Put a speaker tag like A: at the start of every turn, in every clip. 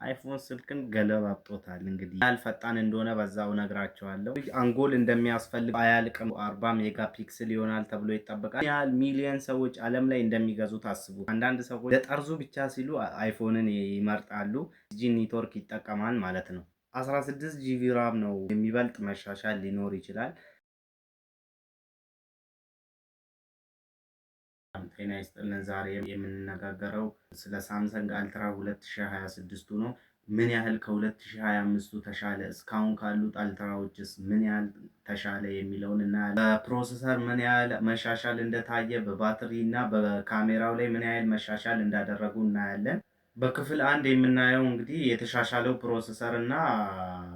A: አይፎን ስልክን ገለባብጦታል። እንግዲህ ያህል ፈጣን እንደሆነ በዛው ነግራቸዋለሁ። አንጎል እንደሚያስፈልግ አያልቅም። 40 ሜጋ ፒክስል ይሆናል ተብሎ ይጠበቃል። ያህል ሚሊየን ሰዎች ዓለም ላይ እንደሚገዙ ታስቡ። አንዳንድ ሰዎች ለጠርዙ ብቻ ሲሉ አይፎንን ይመርጣሉ። G network ይጠቀማል ማለት ነው። 16 GB RAM ነው። የሚበልጥ መሻሻል ሊኖር ይችላል። ጤና ይስጥልን። ዛሬ የምንነጋገረው ስለ ሳምሰንግ አልትራ 2026 ነው። ምን ያህል ከ2025ቱ ተሻለ፣ እስካሁን ካሉት አልትራዎችስ ምን ያህል ተሻለ የሚለውን እናያለን። በ processor ምን ያህል መሻሻል እንደታየ፣ በባትሪ እና በካሜራው ላይ ምን ያህል መሻሻል እንዳደረጉ እናያለን። በክፍል አንድ የምናየው እንግዲህ የተሻሻለው processor እና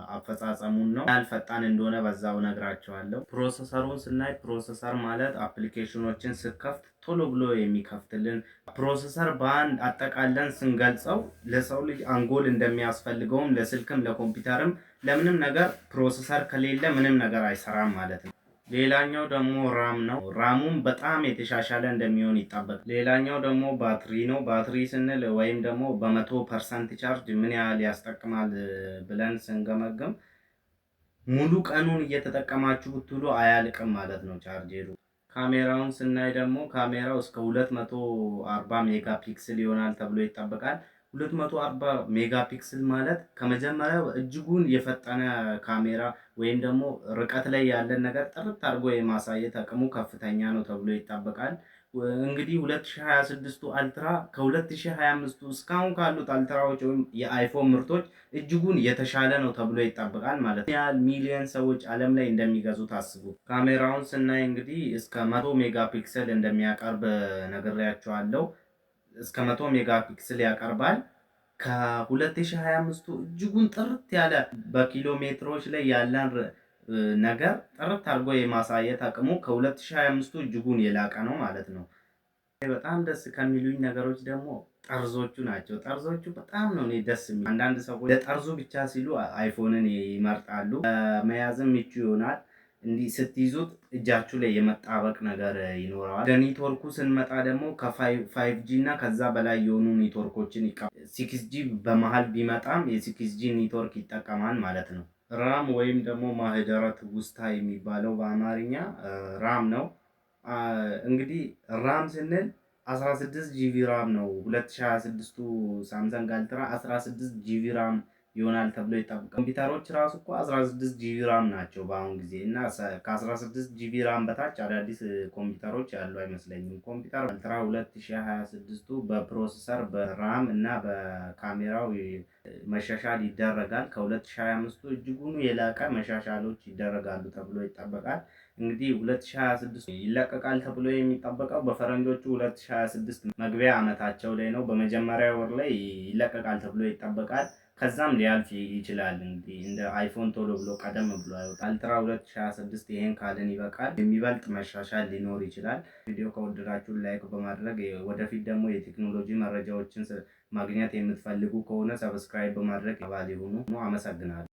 A: አፈጻጸሙን ነው። ያህል ፈጣን እንደሆነ በዛው ነግራቸዋለሁ። processor ኡን ስናይ processor ማለት application ኦችን ስከፍት ቶሎ ብሎ የሚከፍትልን processor በአንድ አጠቃለን ስንገልጸው ለሰው ልጅ አንጎል እንደሚያስፈልገውም ለስልክም ለኮምፒውተርም ለምንም ነገር processor ከሌለ ምንም ነገር አይሰራም ማለት ነው። ሌላኛው ደግሞ RAM ነው። RAM ኡም በጣም የተሻሻለ እንደሚሆን ይጠበቃል። ሌላኛው ደግሞ ባትሪ ነው። ባትሪ ስንል ወይም ደግሞ በ100% ቻርጅ ምን ያህል ያስጠቅማል ብለን ስንገመግም ሙሉ ቀኑን እየተጠቀማችሁ ብትውሉ አያልቅም ማለት ነው ቻርጀሩ። ካሜራውን ስናይ ደግሞ ካሜራው እስከ 240 ሜጋ ፒክስል ይሆናል ተብሎ ይጠበቃል። 240 ሜጋ ፒክስል ማለት ከመጀመሪያው እጅጉን የፈጠነ ካሜራ ወይም ደግሞ ርቀት ላይ ያለን ነገር ጥርት አድርጎ የማሳየት አቅሙ ከፍተኛ ነው ተብሎ ይጠበቃል። እንግዲህ 2026ቱ አልትራ ከ2025ቱ እስካሁን ካሉት አልትራዎች ወይም የአይፎን ምርቶች እጅጉን የተሻለ ነው ተብሎ ይጠበቃል ማለት ነው። ያህል ሚሊየን ሰዎች ዓለም ላይ እንደሚገዙ ታስቡ። ካሜራውን ስናይ እንግዲህ እስከ 100 ሜጋ ፒክስል እንደሚያቀርብ ነግሬያቸዋለሁ። እስከ 100 ሜጋ ፒክስል ያቀርባል። ከ2025ቱ እጅጉን ጥርት ያለ በኪሎ ሜትሮች ላይ ያለን ነገር ጥርት አድርጎ የማሳየት አቅሙ ከ2025ቱ እጅጉን የላቀ ነው ማለት ነው። በጣም ደስ ከሚሉኝ ነገሮች ደግሞ ጠርዞቹ ናቸው። ጠርዞቹ በጣም ነው እኔ ደስ የሚሉ። አንዳንድ ሰዎች ለጠርዙ ብቻ ሲሉ አይፎንን ይመርጣሉ። መያዝም ምቹ ይሆናል። እንዲህ ስትይዙት እጃችሁ ላይ የመጣበቅ ነገር ይኖረዋል። ወደ ኔትወርኩ ስንመጣ ደግሞ ከ 5G እና ከዛ በላይ የሆኑ ኔትወርኮችን 6G በመሀል ቢመጣም የ 6G network ይጠቀማል ማለት ነው። RAM ወይም ደግሞ ማህደረ ትውስታ የሚባለው በአማርኛ RAM ነው። እንግዲህ RAM ስንል 16 GB RAM ነው። 2026ቱ ሳምሰንግ አልትራ 16 GB RAM ይሆናል ተብሎ ይጠበቃል። ኮምፒውተሮች ራሱ እኮ 16 GB RAM ናቸው በአሁን ጊዜ እና ከ16 GB RAM በታች አዳዲስ ኮምፒውተሮች ያሉ አይመስለኝም። ኮምፒውተር አልትራ 2026ቱ በ processor በ RAM እና በካሜራው መሻሻል ይደረጋል። ከ2025ቱ እጅጉኑ የላቀ መሻሻሎች ይደረጋሉ ተብሎ ይጠበቃል። እንግዲህ 2026 ይለቀቃል ተብሎ የሚጠበቀው በፈረንጆቹ 2026 መግቢያ ዓመታቸው ላይ ነው። በመጀመሪያ ወር ላይ ይለቀቃል ተብሎ ይጠበቃል። ከዛም ሊያልፍ ይችላል። እንግዲህ እንደ አይፎን ቶሎ ብሎ ቀደም ብሎ አይወጣም። አልትራ 2026 ይሄን ካልን ይበቃል። የሚበልጥ መሻሻል ሊኖር ይችላል። ቪዲዮ ከወደዳችሁ like በማድረግ ወደፊት ደግሞ የቴክኖሎጂ መረጃዎችን ማግኘት የምትፈልጉ ከሆነ subscribe በማድረግ አባል ይሁኑ። አመሰግናለሁ።